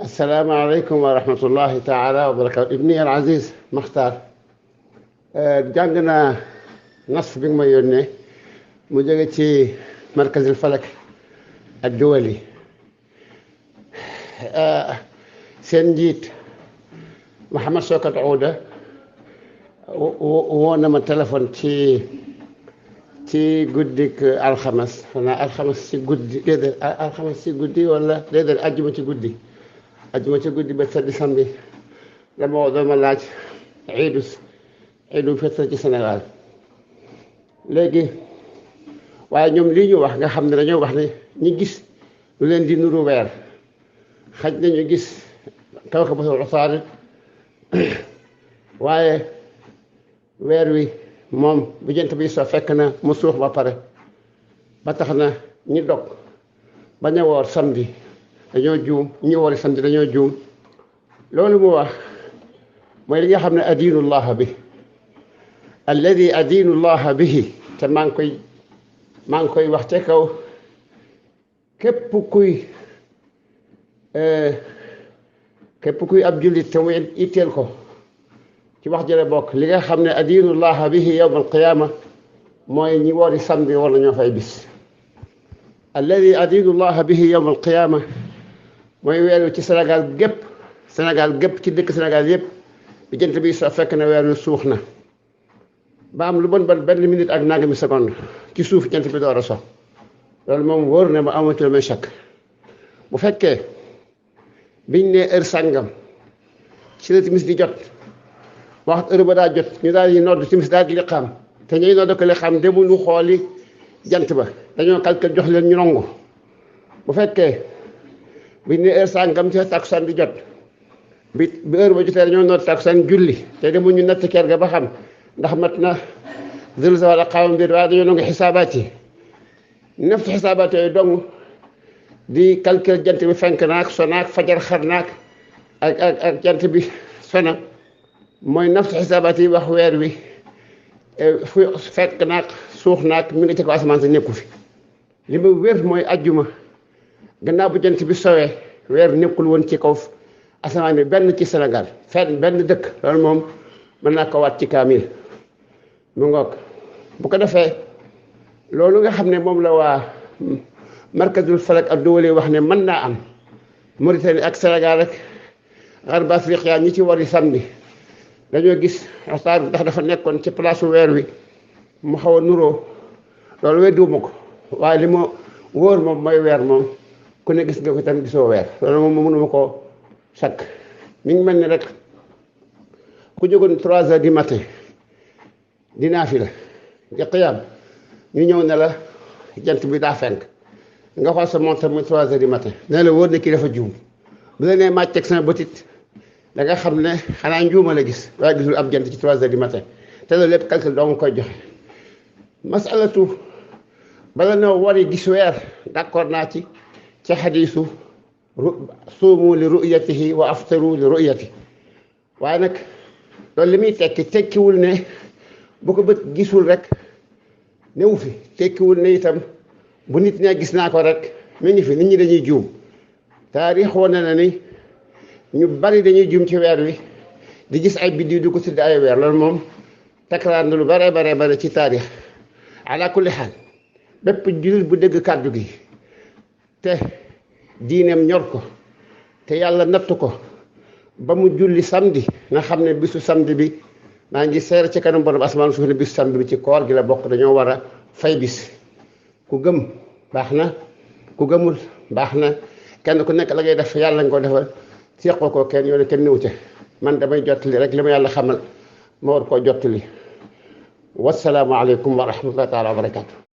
السلام عليكم ورحمة الله تعالى وبركاته. ابني العزيز مختار جانجنا نص بين ما يوني مجرد مركز الفلك الدولي سنجيت محمد سوكت عودة وانا من تلفون تي قدك الخمس أنا الخمس تي قدي ليدر الخمس تي قدي ولا ليدر أجمع تي قدي أجمع تي قدي بتسدي سامي لما وضع ملاج عيدو فترة السنغال léegi waaye ñoom lii ñu wax nga xam ne dañoo wax ne ñi gis lu leen di nuru weer xaj nañu gis kawkabatul usaari waaye weer wi moom bu jant bi soo fekk na mu suux ba pare ba tax na ñi dog bañ a woor samedi dañoo juum ñi woori samedi dañoo juum loolu mu wax mooy li nga xam ne adiinullaha bi alladi adiinullaha bihi te maa ngi koy wax ca kaw képp kuy ab jullit te muy itteel ko ci wax jële bokk li nga xam ne adiinullaha bihi yawm alqiyaama mooy ñi woori samedi war nañoo fay bis alladi adiinullaha bihi yawm alqiyaama mooy weeru ci Sénégal gépp ci dëkk Sénégal yépp bi jant bi soo fekk na weeru suux na ba am lu bon benn minute ak nangami seconde ci suuf jant bi door a so loolu moom wóor na ma amatul may chak bu fekkee biñ ne heure sàngam ci la timis di jot wax heure ba daa jot ñu daal di nodd timis daal di liqaam te ñuy nodd ko liqaam demuñu xooli jant ba dañoo calcul jox leen ñu nongu bu fekkee biñ ne heure sàngam ci takkusaan di jot bi heure ba jotee dañoo nodd takkusaan julli te demuñu natt ker ga ba xam ndax mat na zul zawal ak xawam biir waaye dañoo nangu xisaabaat yi neftu xisaabaat yooyu dong di calcul jant bi fenk naak so naak fajar xar naak ak jant bi sona mooy neftu xisaabaat yi wax weer wi fu fekk naak suux naak mi ngi ci ko asamaan sa nekku fi li ma wér mooy ajjuma gannaaw bu jant bi sowee weer nekkul woon ci kaw asamaan bi benn ci Sénégal fenn benn dëkk loolu moom mën naa ko waat ci kaamil mu ngoog bu ko defee loolu nga xam ne moom la waa markazul falak ak duwali wax ne mën naa am Mauritanie ak Sénégal rek Gharb Afriqiya ñi ci wari samedi dañoo gis waxtaan ndax dafa nekkoon ci place weer wi mu xaw a nuroo loolu wedduuma ko waaye li ma wóor moom mooy weer moom ku ne gis nga ko tam gisoo weer loolu moom mënuma koo sakk mi ngi mel ni rek ku jógoon 3 heures du matin di naafila di qiyaam ñu ñëw ne la jant bi daa fenk nga xool sa montre muy 3 heures du matin ne la wóor ne kii dafa juum bu la nee màcceeg sama bëtit da nga xam ne xanaa njuuma la gis waaye gisul ab jant ci 3 heures du matin te loolu lépp calcul doo nga koy joxe masalatu bala noo wari gis weer d'accord naa ci xadiisu suumu li ru'yatihi wa aftaru li ru'yati waaye nag loolu li muy tekkiwul ne bu ko bët gisul rek newu fi tekkiwul ne itam bu nit ne gis naa ko rek mi ngi fi nit ñi dañuy juum taarix wane na ni ñu bari dañuy juum ci weer wi di gis ay biddiw di ko tudd ay weer loolu moom takraar na lu bare ci taarix ala kulli xaal bépp jullit bu dégg kàddu gi te diineem ñor ko te yàlla nattu ko ba mu julli samedi nga xam ne bisu samedi bi maa ngi seer ci kanam borom asamaan suuf ne bisu samedi bi ci koor gi la bokk dañoo war a fay bis ku gëm baax na ku gëmul baax na kenn ku nekk la ngay def yàlla nga ko defal seqoo ko kenn yoo ne kenn néew ca man damay jottali rek li ma yàlla xamal ma war koo jottali wasalaamu aleykum wa rahmatullahi taala wa barakaatu